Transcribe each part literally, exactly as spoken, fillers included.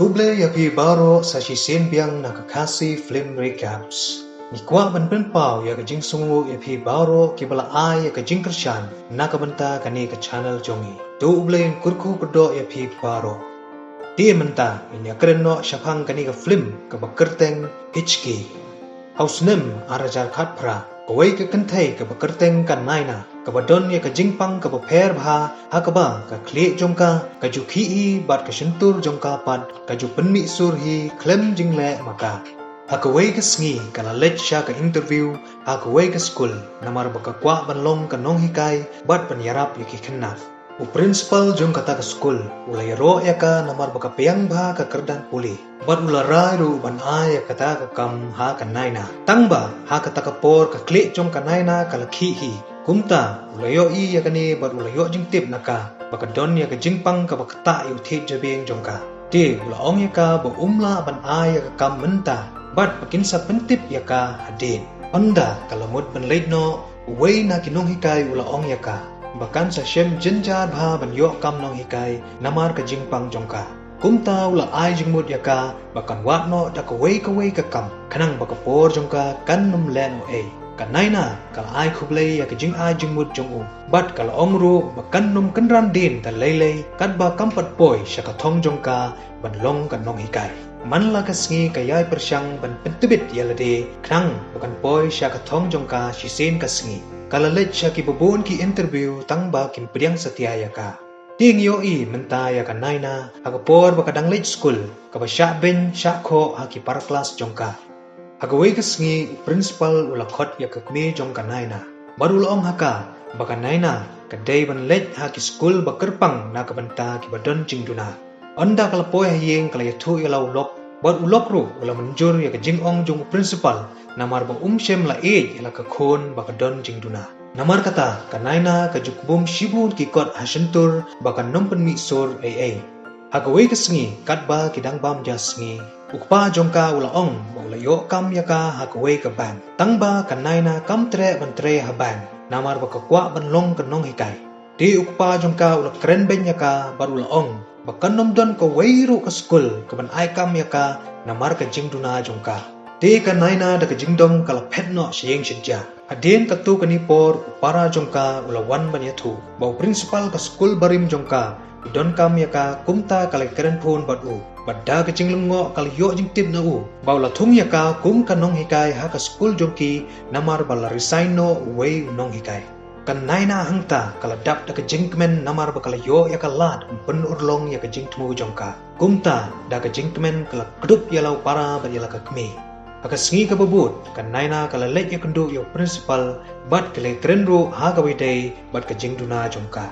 Khublei ïa phi baroh sa shisien biang na ka Khasi Film Recaps. Ngi kwah ban pynpaw ïa ka jingsngewnguh ïa phi baroh kiba la ai ïa ka jingkyrshan na ka bynta kane ka channel jong ngi. To U Blei un kyrkhu kyrdoh ïa phi baroh. Te mynta ngin ïa kren noh shaphang kane ka film kaba kyrteng Hichki. Ha u snem ar hajar khatphra, kawei ka kynthei kaba kyrteng ka Naina, kaba don ïa ka jingpang kaba pher bha, ha kaba ka khlieh jong ka, ka ju khih hi bad ka shyntur jong ka pat ka ju pynmih sur hi khlem jingleh ma ka. Ha kawei ka sngi ka la leit sha ka interview ha kawei ka skul, namar ba ka kwah ban long ka nonghikai bad ban ïarap ïa ki khynnah. U principal jong kata ka skul u la ïaroh ïa ka namar ba ka pdiang bha ka kyrdan pule, bad u la rai ruh ban ai ïa kata ka kam ha ka Naina. Tang ba ha kata ka por ka khlieh jong ka Naina ka la khih hi. Kumta u la ïohi ïa kane bad u la ïoh jingtip na ka ba ka don ïa ka jingpang kaba ktah ïa u thied jabieng jong ka. Te u la ong ïa ka ba um lah ban ai ïa ka kam mynta, bad ba kin sa pyntip ïa ka hadien. Ynda ka la mut ban leit noh, uwei na ki nonghikai u la ong ïa ka ba kan sa shem jynjar bha ban ïoh kam nonghikai namar ka jingpang jong ka. Kumta u la ai jingmut ïa ka ba kan wad noh da kawei kawei ka kam, khnang ba ka por jong ka kan ym leh noh ei. Ka Naina ka la ai khublei ïa ka jingai jingmut jong u, bad ka la ong ruh ba kan ym kynran dien da lei lei katba kam pat poi sha ka thong jong ka ban long ka nonghikai. Man la ka sngi ka ïai pyrshang ban pyntbit ïa lade khnang ba kan poi sha ka thong jong ka shisien ka sngi. Ka la leit sha kiba bun ki interview tang ba kim pdiang satia ïa ka. Te ngi ïohi mynta ïa ka Naina ha ka por ba ka dang leit skul, kaba shah beiñ shah khoh ha ki para klas jong ka. Ha kawei ka sngi u principal u la khot ïa ka kmie jong ka Naina, bad u la ong ha ka ba ka Naina ka dei ban leit ha ki skul ba kyrpang na ka bynta kiba don jingduna. Ynda ka la poi ha ïing ka la ïathuh ïa la u lok, bad u lok ruh u la mynjur ïa ka jingong jong u principal, namar ba um shym la ïeit ïa la ka khun ba ka don jingduna. Namar kata ka Naina ka ju kbum shibun ki kot ha shyntur ba kan ym pynmih sur ei ei. Ha kawei ka sngi katba ki dang bam ja sngi, u kpa jong ka u la ong ba u la ïoh kam ïa ka ha kawei ka bank. Tang ba ka Naina kam treh ban trei ha bank, namar ba ka kwah ban long ka nonghikai. Te u kpa jong ka u la kren beiñ ïa ka bad u la ong ba kan ym don kawei ruh ka skul ka ban ai kam ïa ka namar ka jingduna jong ka. Te ka Naina da ka jingdom ka la phet noh sha ïing sha jaka. Hadien katto katne por u para jong ka u la wan ban ïathuh ba u principal ka skul barim jong ka u donkam ïa ka, kumta ka la kren phone bad u. Bad da ka jinglyngngoh ka la ïoh jingtip na u ba u la thung ïa ka kum ka nonghikai ha ka skul jong ki, namar ba la resign noh uwei u nonghikai. Ka Naina hangta ka la dap da ka jingkmen namar ba ka la ïoh ïa ka lad ban pynurlong ïa ka jingthmu jong ka. Kumta da ka jingkmen ka la kdup ïa la u para bad ïa la ka kmie. Ha ka sngi kaba bud ka Naina ka la leit ïakynduh ïa u principal bad ka la kren ruh ha kaba ïadei bad ka jingduna jong ka.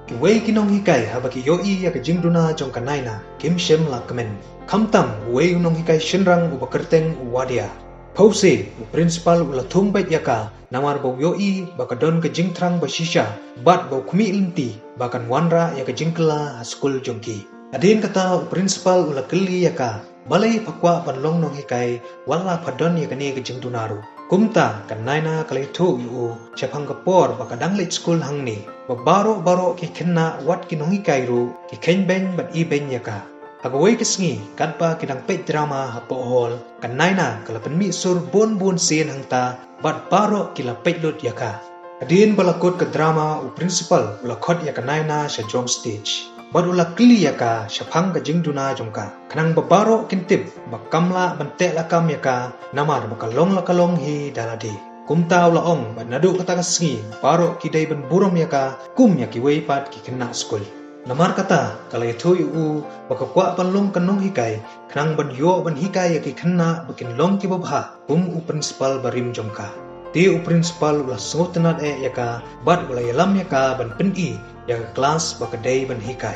Kiwei ki nonghikai haba ki ïohi ïa ka jingduna jong ka Naina kim shym la kmen. Khamtam uwei u nonghikai shynrang uba kyrteng u Wadia. Phewse u principal u la thung beit ïa ka namar ba u ïohi ba ka don ka jingthrang ba shisha bad ba u khmih lynti ba kan wanrah ïa ka jingkylla ha skul jong ki. Hadien kata u principal u la kylli ïa ka balei pha kwah ban long nonghikai wat la pha don ïa kane ka jingduna ruh. Kumta ka Naina ka la ïathuh ïa u shaphang ka por ba ka dang leit skul hangne, ba baroh baroh ki khynnah wat ki nonghikai ruh ki kheiñ beiñ bad ibeiñ ïa ka. Ha kawei ka sngi katba ki dang peit drama hapoh hall, ka Naina ka la pynmih sur bun bun sien hangta bad baroh ki la peit lut ïa ka. Hadien ba la kut ka drama u principal u la khot ïa ka Naina sha jrong stage bad u la kylli ïa ka shaphang ka jingduna jong ka, khnang ba baroh kin tip ba kam lah ban teh lakam ïa ka namar ba ka long la ka long hi da lade. Kumta u la ong ba naduh kata ka sngi baroh ki dei ban burom ïa ka kum ïa kiwei pat ki khynnah skul. Namar kata ka la ïathuh ïa u ba ka kwah ban long ka nonghikai khnang ban ïoh ban hikai ïa ki khynnah ba kin long kiba bha kum u principal barim jong ka. Te u principal u la sngewtynnad eh ïa ka bad u la ïalam ïa ka ban pyni ïa ka klas ba ka dei ban hikai.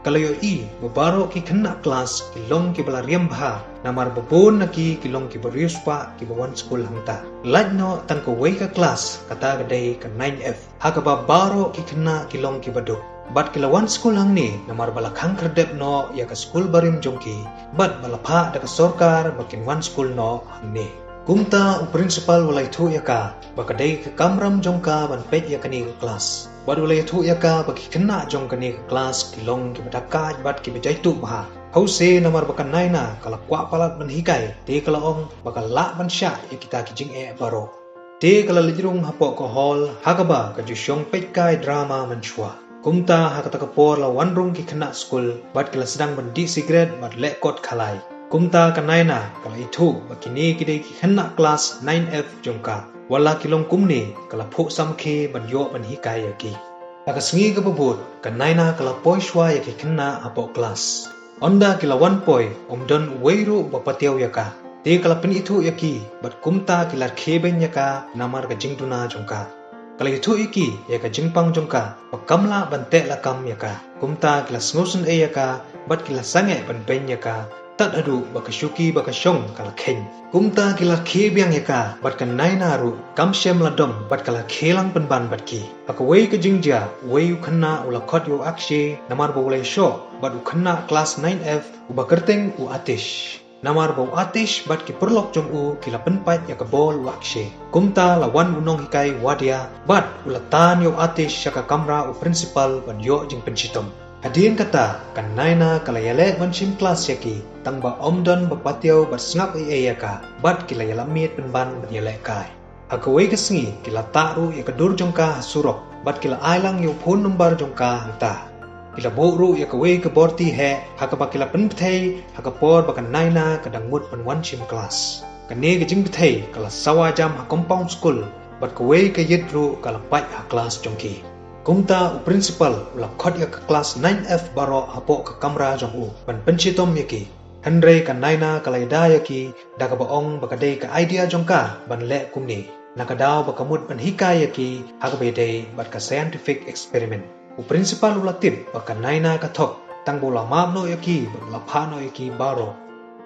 Ka la ïohi ba baroh ki khynnah klas ki long kiba la riam bha namar ba bun na ki ki long kiba riewspah kiba wan skul hangta. Lait noh tang kawei ka klas, kata ka dei ka nine F, ha kaba baroh ki khynnah ki long kiba duk. Bad ki la wan skul hangne namar ba la khang khyrdep noh ïa ka skul barim jong ki bad ba la phah da ka sorkar ba kin wan skul noh hangne. Kumta u principal u la ïathuh ïa ka ba ka dei ka kamram jong ka ban peit ïa kane ka klas. Bad u la ïathuh ïa ka ba ki khynnah jong kane ka klas ki long kiba dakaid bad kiba jaituh bha. Hawse namar ba ka Naina ka la kwah palat ban hikai, te ka la ong ba ka lah ban shah ïa kita ki jingeh baroh. Te ka la leit rung hapoh ka hall ha kaba ka ju shong peit kai drama mynshuwa. Kumta ha kata ka por la wan rung ki khynnah skul bad ki la sdang ban dih sikret bad leh kot khalai. Kumta ka Naina ka la ithuh ba kine ki dei ki khynnah klas nine F jong ka. Wat la ki long kumne, ka la phuh samrkhie ban ïoh ban hikai ïa ki. Ha ka sngi kaba bud, ka Naina ka la poi shuwa ïa ki khynnah hapoh klas. Ynda ki la wan poi, ym don uwei ruh ba patiaw ïa ka. Te ka la pynithuh ïa ki bad kumta ki la rkhie beiñ ïa ka namar ka jingduna jong ka. Ka la ithuh ïa ki ïa ka jingpang jong ka ba kam lah ban teh lakam ïa ka. Kumta ki la sngewsynei ïa ka bad ki la sangeh ban beiñ ïa ka tad haduh ba ka shuki ba ka shong ka la kheiñ. Kumta ki la rkhie biang ïa ka bad ka Naina ruh kam shym la dom bad ka la khie lang pynban bad ki. Ha kawei ka jingjia, uwei u khynnah u la khot ïa u Akshay namar ba u la ïashoh bad u khynnah klas nine F uba kyrteng u Atish. Namar ba u Atish bad ki paralok jong u ki la pynpait ïa ka bol u Akshay. Kumta la wan u nonghikai Wadia bad u la tan ïa u Atish sha ka kamra u principal ban ïoh jingpynshitom. Hadien kata, ka Naina ka la ïaleh ban shim klas ïa ki, tang ba ym don ba patiaw bad sngap ei ei ïa ka, bad ki la ïalap miet pynban ban ïalehkai. Ha kawei ka sngi, ki la tah ruh ïa ka dur jong ka ha surok, bad ki la ai lang ïa u phone number jong ka hangta. Ki la buh ruh ïa kawei ka borti heh, ha kaba ki la pynbthei ha ka por ba ka Naina ka dang mut ban wan shim klas. Kane ka jingbthei ka la sawa jam ha compound skul, bad kawei ka ïit ruh ka la pait ha klas jong ki. Kumta u principal u la khot ïa ka klas nine F baroh hapoh ka kamra jong u ban pynshitom ïa ki. Hynrei ka Naina ka la ïada ïa ki da kaba ong ba ka dei ka idea jong ka ban leh kumne, na ka daw ba ka mut ban hikai ïa ki ha kaba ïadei bad ka scientific experiment. U principal u la tip ba ka Naina ka thok, tang ba u la map noh ïa ki bad u la phah noh ïa ki baroh.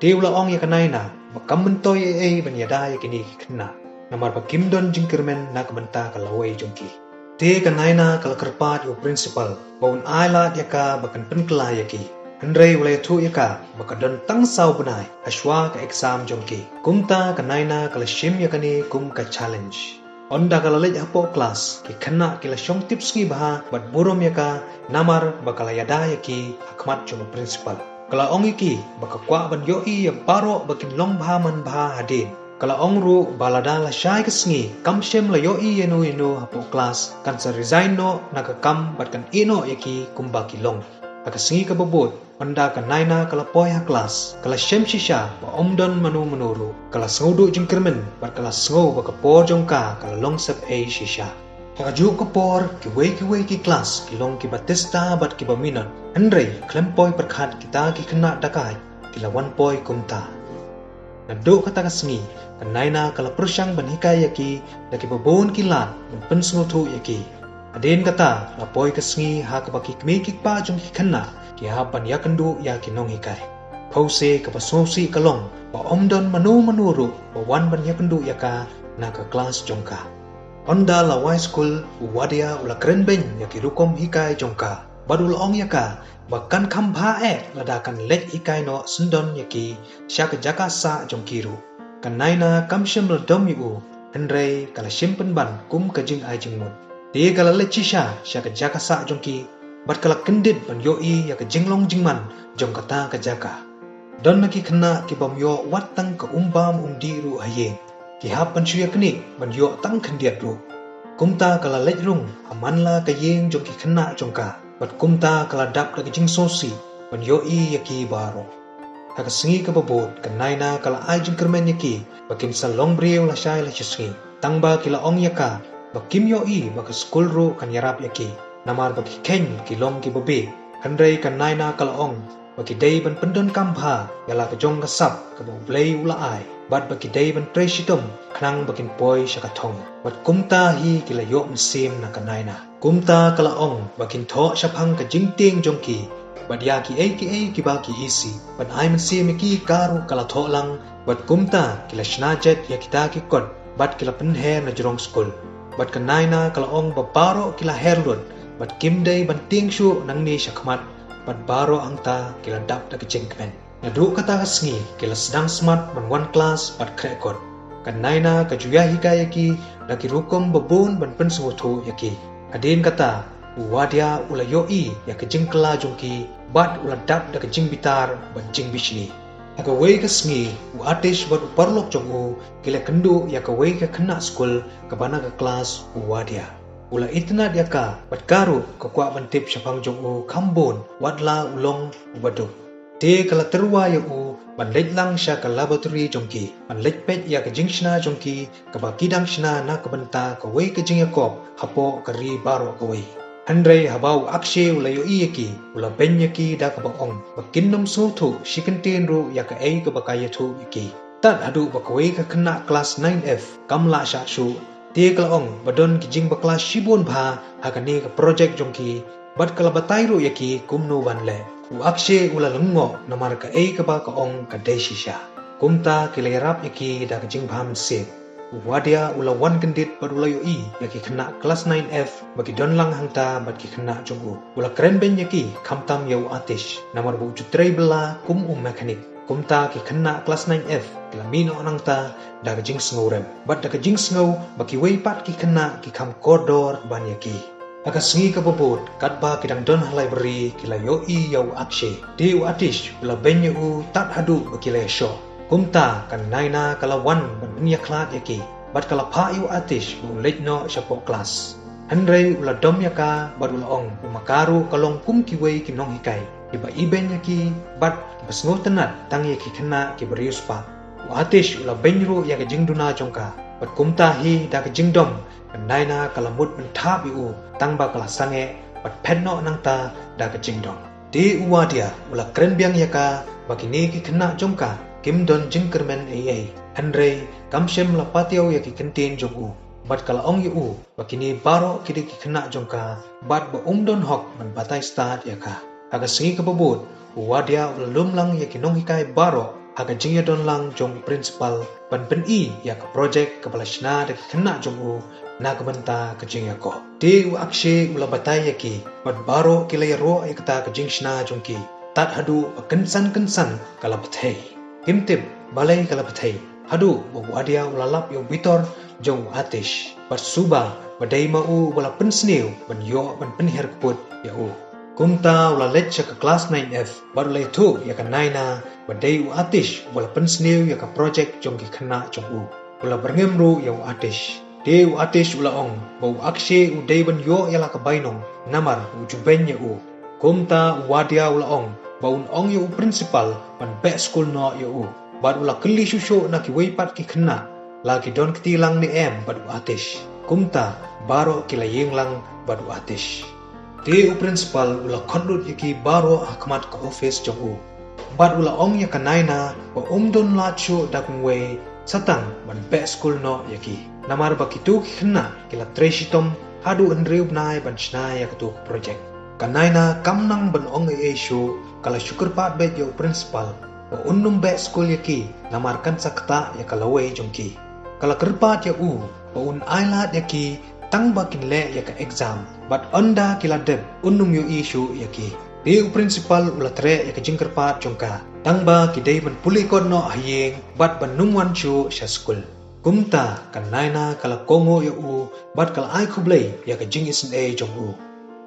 Te u la ong ïa ka Naina ba kam myntoi ei ei ban ïada ïa kine ki khynnah, namar ba kim don jingkyrmen na ka bynta ka lawei jong ki. Te ka Naina ka la kyrpad ïa u principal ba un ai lad ïa ka ba kan pynkylla ïa ki. Hynrei u la ïathuh ïa ka ba ka don tang saw bnai ha shuwa ka exam jong ki. Kumta ka Naina ka la shim ïa kane kum ka challenge. Ynda ka la leit hapoh klas, ki khynnah ki la shong tipsngi bha bad burom ïa ka namar ba ka la ïada ïa ki ha khmat jong u principal. Ka la ong ïa ki ba ka kwah ban ïohi ïa baroh ba kin long bha man bha hadien. Ka la ong ruh ba lada lashai ka sngi kam shym la ïohi ïano ïano hapoh klas, kan sa resign noh na ka kam bad kan ïeh noh ïa ki kumba ki long. Ha ka sngi kaba bud, ynda ka Naina ka la poi ha klas, ka la shem shisha ba ym don mano mano ruh. Ka la sngewduh jingkyrmen bad ka la sngew ba ka por jong ka ka la long sepei shisha. Ha kajuh ka por, kiwei kiwei ki klas ki long kiba tista bad kiba minot. Hynrei khlem poi pyrkhat kita ki khynnah dakaid ki la wan poi kumta. Naduh kata ka sngi, ka Naina ka la pyrshang ban hikai ïa ki da kiba bun ki lad ban pynsngewthuh ïa ki. Hadien kata, la poi ka sngi ha kaba ki kmie ki kpa jong ki khynnah ki hap ban ïakynduh ïa ki nonghikai. Phewse kaba sngewsih ka long ba ym don mano mano ruh ba wan ban ïakynduh ïa ka na ka klas jong ka. Ynda la wai skul, u Wadia u la kren beiñ ïa ki rukom hikai jong ka bad u la ong ïa ka ba kan kham bha eh lada kan leit hikai noh syndon ïa ki sha ka jaka sah jong ki ruh. Ka Naina kam shym la dom ïa u, hynrei ka la shim pynban kum ka jingai jingmut. Te ka la leit shisha sha ka jaka sah jong ki bad ka la kyndit ban ïohi ïa ka jinglong jingman jong kata ka jaka. Don na ki khynnah ki bym ïoh wat tang ka um bam um dih ruh ha ïing. Ki hap ban shu ïa knieh ban ïoh tang khyndiat ruh. Kumta ka la leit rung ha man la ka ïing jong ki khynnah jong ka bad kumta ka la dap da ka jingsngewsih ban ïohi ïa ki baroh. Ha ka sngi kaba bud, ka Naina ka la ai jingkyrmen ïa ki ba kin sa long briew lashai lashisngi. Tang ba ki la ong ïa ka ba kim ïohi ba ka skul ruh kan ïarap ïa ki, namar ba ki kheiñ ki long kiba bieit. Hynrei ka Naina ka la ong ba ki dei ban pyndonkam bha ïa la ka jong ka sap kaba U Blei u la ai bad ba ki dei ban trei shitom khnang ba kin poi sha ka thong. Bad kumta hi ki la ïoh mynsiem na ka Naina. Kumta ka la ong ba kin thoh shaphang ka jingtieng jong ki bad ïa kiei kiei kiba ki isih. Ban ai mynsiem ïa ki ka ruh ka la thoh lang bad kumta ki la shna jait ïa kita ki kot bad ki la pynher na jrong skul. Bad ka Naina ka la ong ba baroh ki la her lut bad kim dei ban tieng shuh nangne shakhmat bad baroh hangta ki la dap da ka jingkmen. Naduh kata ka sngi ki la sdang smat ban wan klas bad khreh kot. Ka Naina ka ju ïahikai ïa ki da ki rukom babun ban pynsngewthuh ïa ki. Hadien kata, U Wadia u la ïohi ïa ka jingkylla jong ki bad u la dap da ka jingbitar bad jingbishni. Ha kawei ka sngi, u Atish bad u paralok jong u ki la kynduh ïa kawei ka khynnah skul kaba na ka klas u Wadia. U la itynnad ïa ka bad ka ruh ka kwah ban tip shaphang jong u kham bun, wat la u long uba duk. Te ka la tyrwa ïa u ban leit lang sha ka laboratory jong ki, ban leit peit ïa ka jingshna jong ki kaba ki dang shna na ka bynta kawei ka jingïakop hapoh ka ri baroh kawei. Hynrei haba u Akshay u la ïohi ïa ki, u la beiñ ïa ki da kaba ong ba kin nym sngewthuh shi kyntien ruh ïa kaei kaba ka ïathuh ïa ki. Tad haduh ba kawei ka khynnah klas nine F kam lah shah shuh. Te ka la ong ba don ki jingbakla shibun bha ha kane ka project jong ki, bad ka la batai ruh ïa ki kumno ban leh. U Akshay u la lyngngoh namar kaei kaba ka ong ka dei shisha. Kumta ki la ïarap ïa ki da ka jingbha mynsiem. U Wadia u la wan kyndit bad u la ïohi ïa ki khynnah klas nine F ba ki don lang hangta bad ki khynnah jong u. U la kren beiñ ïa ki, khamtam ïa u Atish, namar ba u ju trei bylla kum u mechanic. Kumta ki khynnah klas nine F ki la mih noh nangta da ka jingsngewrem bad da ka jingsngew ba kiwei pat ki khynnah ki kham kordor ban ïa ki. Ha ka sngi kaba bud, katba ki dang don ha library, ki la ïohi ïa u Akshay. Te u Atish u la beiñ ïa u tad haduh ba ki la ïashoh. Kumta ka Naina ka la wan ban pynïakhlad ïa ki bad ka la phah ïa u Atish ba un leit noh shapoh klas. Hynrei u la dom ïa ka bad u la ong ba ma ka ruh ka long kum kiwei ki nonghikai kiba ibeiñ ïa ki bad kiba sngewtynnad tang ïa ki khynnah kiba riewspah. U Atish u la beiñ ruh ïa ka jingduna jong ka bad kumta hi da ka jingdom ka Naina ka la mut ban thap ïa u, tang ba ka la sangeh bad phet noh nangta da ka jingdom. Te u Wadia u la kren biang ïa ka ba kine ki khynnah jong ka kim don jingkyrmen ei ei. Hynrei kam shym la patiaw ïa ki kyntien jong u bad ka la ong ïa u ba kine baroh ki dei ki khynnah jong ka bad ba um don hok ban batai stad ïa ka. Ha ka sngi kaba bud, u Wadia u la lum lang ïa ki nonghikai baroh ha ka jingïadon lang jong u principal ban pyni ïa ka project kaba la shna da ki khynnah jong u na ka bynta ka jingïakop. Te u Akshay u la batai ïa ki bad baroh ki la ïaroh ïa kata ka jingshna jong ki, tad haduh ba kynsan kynsan ka la bthei. Kim tip balei ka la bthei haduh ba u Wadia u la lap ïa u bitor jong u Atish bad suba ba dei ma u ba la pynsniew ban ïoh ban pynhiar kput ïa u. Kumta u la leit sha ka klas nine F bad u la ïathuh ïa ka Naina ba dei u Atish ba la pynsniew ïa ka project jong ki khynnah jong u. U la byrngem ruh ïa u Atish. Te u Atish u la ong ba u Akshay u dei ban ïoh ïa la ka bainong namar u ju beiñ ïa u. Kumta u Wadia u la ong ba un ong ïa u principal ban beh skul noh ïa u. Bad u la kylli shuh shuh na kiwei pat ki khynnah la ki don kti lang ne em bad u Atish. Kumta baroh ki la ïeng lang bad u Atish. Te u principal u la khot lut ïa ki baroh ha khmat ka office jong u bad u la ong ïa ka Naina ba um don lad shuh da kumwei satang ban beh skul noh ïa ki. Namar ba kito ki khynnah ki la trei shitom haduh hynriew bnai ban shna ïa kato ka project. Ka Naina kam nang ban ong ei ei shuh, ka la shu kyrpad beit ïa u principal ba un nym beh skul ïa ki namar kan sa ktah ïa ka lawei jong ki. Ka la kyrpad ïa u ba un ailad ïa ki tang ba kin leh ïa ka exam bad ynda ki la dep un nym ïohi shuh ïa ki. Te u principal u la treh ïa ka jingkyrpad jong ka tang ba ki dei ban pule kot noh ha ïing bad ban nym wan shuh sha skul. Kumta ka Naina ka la kohnguh ïa u bad ka la ai khublei ïa ka jingisynei jong u.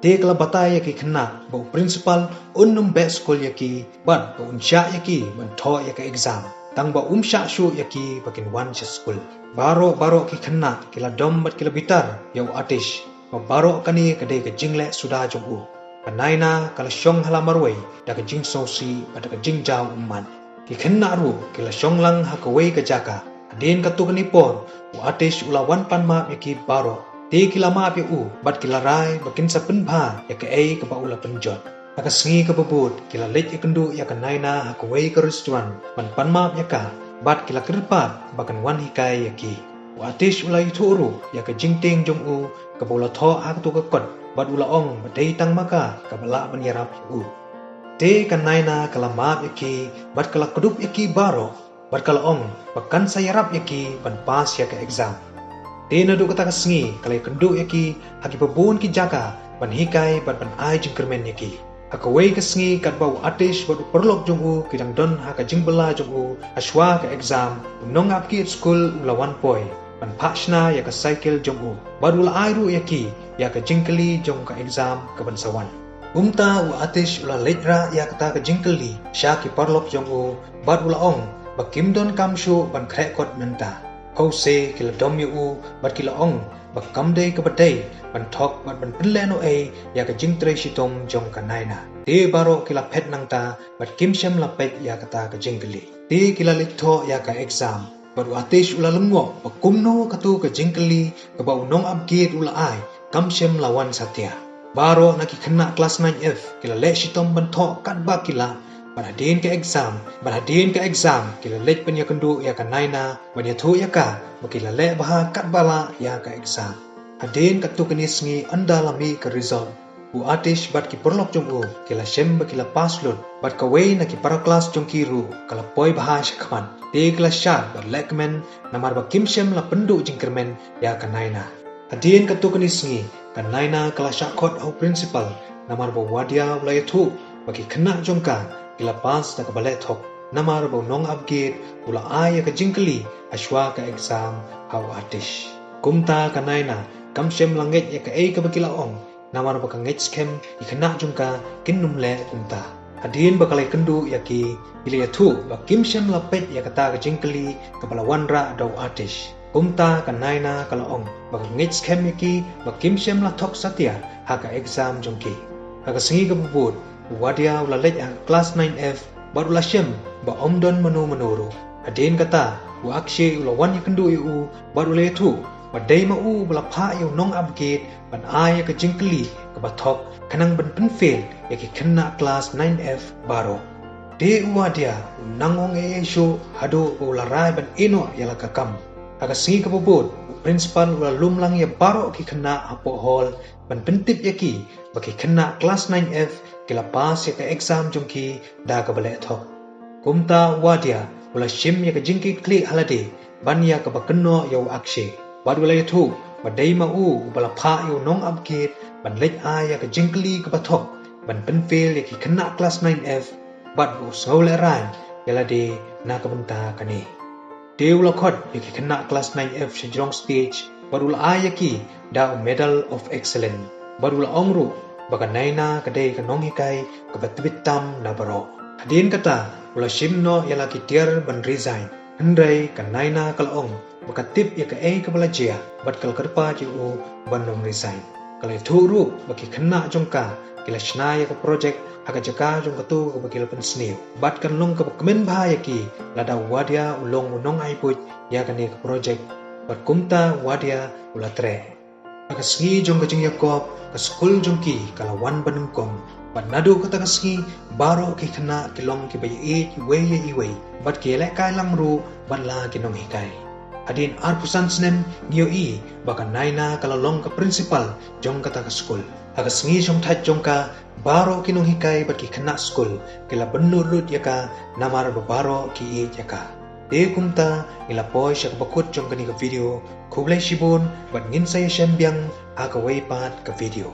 Te ka la batai ïa ki khynnah ba u principal un nym beh skul ïa ki bad ba un shah ïa ki ban thoh ïa ka exam tang ba um shah shuh ïa ki ba kin wan sha skul. Baroh baroh ki khynnah ki la dom bad ki la bitar ïa u Atish ba baroh kane ka dei ka jingleh suda jong u. Ka Naina ka la shong ha la marwei da ka jingsngewsih bad da ka jingjaw ummat. Ki khynnah ruh ki la shong lang ha kawei ka jaka. Hadien katto katne por u Atish u la wan pan map ïa ki baroh. Te ki la map ïa u bad ki la rai ba kin sa pynbha ïa kaei kaba u la pynjot. Ha ka sngi kaba bud ki la leit ïakynduh ïa ka Naina ha kawei ka restaurant ban pan map ïa ka bad ki la kyrpad ba kan wan hikai ïa ki. U Atish u la ïathuh ruh ïa ka jingtieng jong u kaba u la thoh ha kato ka kot bad u la ong ba dei tang ma ka kaba lah ban ïarap ïa u. Te ka Naina ka la map ïa ki bad ka la kdup ïa ki baroh bad ka la ong ba kan sa ïarap ïa ki ban pass ïa ka exam. Te naduh kata ka sngi ka la ïakynduh ïa ki ha kiba bun ki jaka ban hikai bad ban ai jingkyrmen ïa ki. Ha kawei ka sngi katba u Atish bad u paralok jong u ki dang don ha ka jingbylla jong u ha shuwa ka exam, u nongap kit skul u la wan poi. ban phah shna ïa ka cycle jong u, bad u la ai ruh ïa ki ïa ka jingkylli jong ka exam ka ban sa wan. Kumta u Atish u la leit rah ïa kata ka jingkylli sha ki paralok jong u, bad u la ong ba kim donkam shuh ban khreh kot mynta. Kawse ki la dom ïa u bad ki la ong ba kam dei kaba dei ban thok bad ban pynlehnoh ei ïa ka jingtrei shitom jong ka Naina. Te baroh ki la phet nangta bad kim shym la peit ïa kata ka jingkylli. Te ki la leit thoh ïa ka exam. Bad u Atish u la lyngngoh ba kumno katu ka jingkylli kaba u nongap gate u la ai kam shym la wan satia. Baroh na ki khynnah klas nine F ki la leh shitom ban thoh katba ki lah. Bad hadien ka exam, bad hadien ka exam ki la leit pynïakynduh ïa ka Naina ban ïathuh ïa ka ba ki la leh bha katba lah ïa ka exam. Hadien katu kane sngi ynda la mih ka result, u Atish bad ki paralok jong u ki la shem ba ki la pass lut, bad kawei na ki para klas jong ki ruh ka la poi bha shakhmat. Te ki la shad bad lehkmen namar ba kim shym la pynduh jingkyrmen ïa ka Naina. Hadien katu kane sngi ka Naina ka la shah khot ha u principal namar ba u Wadia u la ïathuh ba ki khynnah jong ka ki la pass da kaba leh thok, namar ba u nongap gate u la ai ïa ka jingkylli hashwa ka exam ha u Atish. Kumta ka Naina kam shym la ngeit ïa kaei kaba ki la ong, namar ba ka ngeit skhem ki khynnah jong ka kin nym leh kumta. Hadien ba ka la ïakynduh ïa ki, ki la ïathuh ba kim shym la peit ïa kata ka jingkylli kaba la wanrah da u Atish. Kumta ka Naina ka la ong ba ka ngeit skhem ïa ki ba kim shym la thok satia ha ka exam jong ki. Ha ka sngi kaba bud u Wadia u la leit ha ka klas nine F bad u la shem ba ym don mano mano ruh. Hadien kata u Akshay u la wan ïakynduh ïa u bad u la ïathuh ba dei ma u ba la phah ïa u nongap gate ban ai ïa ka jingkylli kaba thok khnang ban pynfail ïa ki khynnah klas nine F baroh. Te u Wadia u nang ong ei ei shuh haduh ba u la rai ban ïehnoh ïa la ka kam. Ha ka sngi kaba bud u principal u la lum lang ïa baroh ki khynnah hapoh hall ban pyntip ïa ki ba ki khynnah klas nine F ki la pass ïa ka exam jong ki da kaba leh thok. Kumta u Wadia u la shim ïa ka jingkitkhlieh ha lade ban ïa kaba kynnoh ïa u Akshay bad u la ïathuh ba dei ma u uba la phah ïa u nongap gate ban leit ai ïa ka jingkylli kaba thok ban pynfail ïa ki khynnah klas nine F, bad ba u sngew lehraiñ ïa lade na ka bynta kane. Te u la khot ïa ki khynnah klas nine F sha jrong stage bad u la ai ïa ki da u Medal of Excellence. Bad u la ong ruh ba ka Naina ka dei ka nonghikai kaba tbit tam na baroh. Hadien kata u la shim noh ïa la ki tiar ban resign. Hynrei ka Naina ka la ong ba ka tip ïa kaei kaba la jia bad ka la kyrpad ïa u ban ym resign. Ka la ïathuh ruh ba ki khynnah jong ka ki la shna ïa ka project ha ka jaka jong katu kaba ki la pynsniew bad kan long kaba kmen bha ïa ki lada u Wadia u long u nongai buit ïa kane ka project. Bad kumta u Wadia u la treh. Ha ka sngi jong ka jingïakop ka skul jong ki ka la wan banyngkong bad naduh kata ka sngi baroh ki khynnah ki long kiba ïeit iwei ïa iwei bad ki ïalehkai lang ruh bad la ki nonghikai. Hadien arphew san snem ngi ïohi ba ka Naina ka la long ka principal jong kata ka skul. Ha ka sngi shongthait jong ka baroh ki nonghikai bad ki khynnah skul ki la bynnud lut ïa ka namar ba baroh ki ïeit ïa ka. Te kumta ngi la poi sha kaba kut jong kane ka video. Khublei shibun bad ngin sa ïashem biang ha kawei pat ka video.